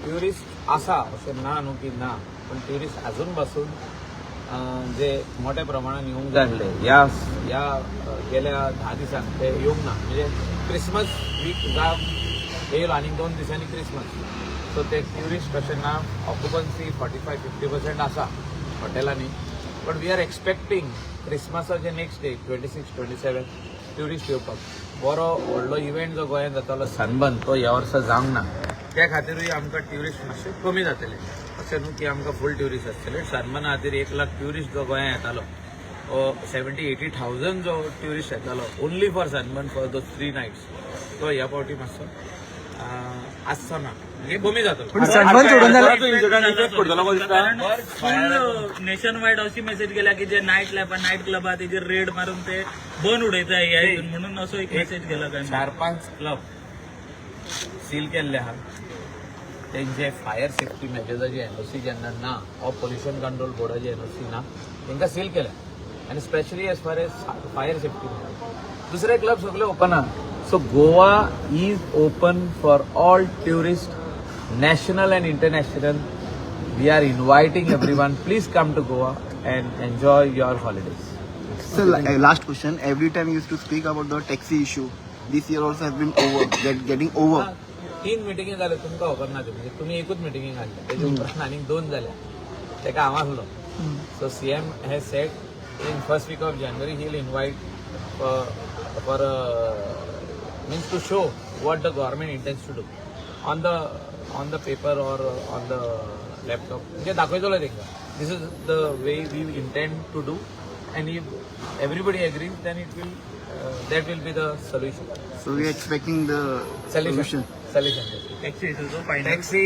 Tourist आसा अशें ना न्हू की ना, पण ट्युरिस्ट अजून पासून जे मोठ्या प्रमाणात येवंक जाय आसले ह्या ह्या गेल्या 10 दिसांक, ते येवंक ना. म्हणजे क्रिसमस वीक जावन येयलो आनीक 2 दिसांनी क्रिसमस, सो ते ट्युरिस्ट अशें ना. ऑक्युपन्सी 45-50% आसा हॉटेलांनी, but we are expecting क्रिसमसाचे next day 26, 27 tourist येवपाक. बरो व्हडलो इव्हेंट जो गोंयांत जातालो सनबर्न, तो ह्या वर्सा जावंक ना. त्या खातीरूय आमकां ट्युरिस्ट मातशे कमी जातले. अशें न्हू की आमकां फूल ट्युरिस्ट आसतले. सनबर्ना खातीर 1 लाख ट्युरिस्ट जो गोंयांत येतालो, 70-80 थावजंड जो ट्युरिस्ट येतालो only for sunburn, for those 3 nights, तो ह्या फावटी मातसो आसचो ना, म्हणजे कमी जातलो. पण सनबर्न सोडून जाल्यार इन्सिडंट पडटलो कशें दिसता? फूल नेशन वायड अशी मेसेज गेल्या की जे नायट लायफ, नायट क्लब आहा, तेजेर रेड मारून ते बंद उडयता ह्या हितून म्हणून, असो एक मेसेज गेला काय? चार पांच क्लब सील केल्ले आहा. तेंचे फायर सेफ्टी मेजर्साची एनओसी जेन्ना ना वा पोल्युशन कंट्रोल बोर्डाची एनओसी ना, तांकां सील केल्या आनी specially as far as fire safety. दुसरे क्लब सगळे ओपन आहा. So Goa is open for all tourist, national and international. We are inviting everyone, please come to Goa and enjoy your holidays. Sir, last question. Every time you used to speak about the taxi issue. This year also has been over, getting over. तीन मिटिंगी जाल्यो, तुमकां खबर ना ते. म्हणजे तुमी एकूच मिटिंगेक घातले, तेजे उपरांत आनीक दोन जाल्या. तेका हांव आसलो. So CM has said in first week of January he will invite for means to show what the government intends to do on the paper or on the laptop. म्हणजे दाखयतलो तांकां, this is the way we intend to do, and if everybody agrees, then it will that will be the solution. So we are expecting the solution. Solution. Solution. Taxi इशूचो final? Taxi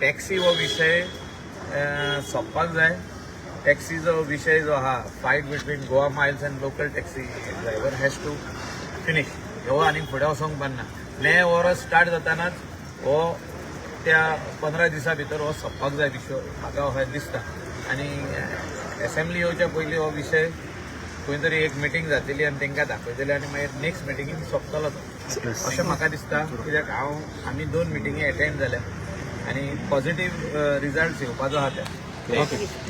taxi हो विशय सोंपपाक जाय. टॅक्सीचो विशय जो आहा, fight between Goa Miles and local taxi driver has to finish. हो आनी फुडें वचोंक पडना. हें वर्स स्टार्ट जातानाच हो त्या 15 दिसां भितर हो सोंपपाक जाय विशय, म्हाका अशें दिसता. आनी एसेंब्ली येवच्या पयलीं हो विशय खंय तरी एक मिटींग जातली आनी तांकां दाखयतले आनी मागीर नेक्स्ट मिटिंगेन सोंपतलो तो, अशें म्हाका दिसता. कित्याक हांव आमी दोन मिटिंगी एटेंड जाल्या आनी पॉझिटीव रिजल्ट्स येवपाचो आहा ते. ओके.